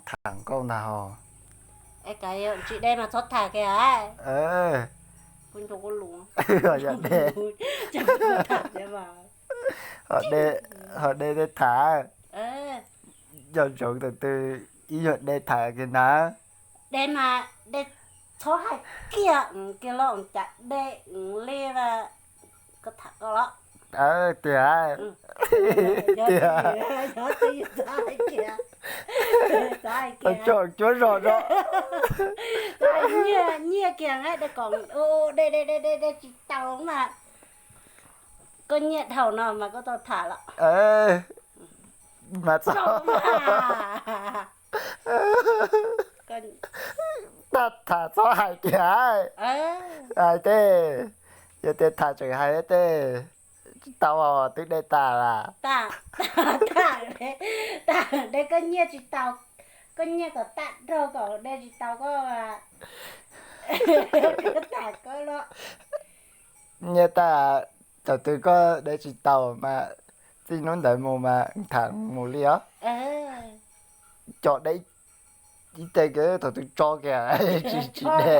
tham nkauj ntag ho. Es kav tsis de mas txhob tham kiag. Yog de, ho de, ho de de tham. Nco ntsoov tus twg ib nyuag de tham kiag ntag. De mas de txhob hais kiag kiag los cas de li, koj tham koj los. Tiag, tiag. Tso cuab zog rau. Nyiaj kiag nqaij de kom de de de de tsis tau mas koj nyiaj dhau no mas koj tau tham los. Mas txhob, tag tham txhob hais tiag. Hais tej, yog tias tham tseem hais tej, tsis tau twb de tas las. Tag, de koj nyiaj tsis tau, koj nyiaj kom tag dhau kom de tsis tau koj, koj tham koj los. Nyiaj tag, thaum twg koj de tsis tau mas txij hnub ntawd mus mas tham mus li os. Cov de ib teg kiag, thaum twg tso kiag tsis, tsis de.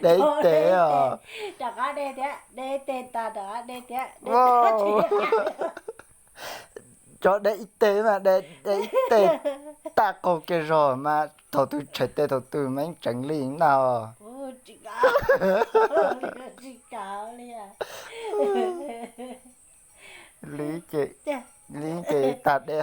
De ib teg os. Cov de ib teg mas de, de ib teg tag qaug kiag zog mas thaum twg tshem tes thaum twg mas yeej tseev li na. Li ces, li ces tag de.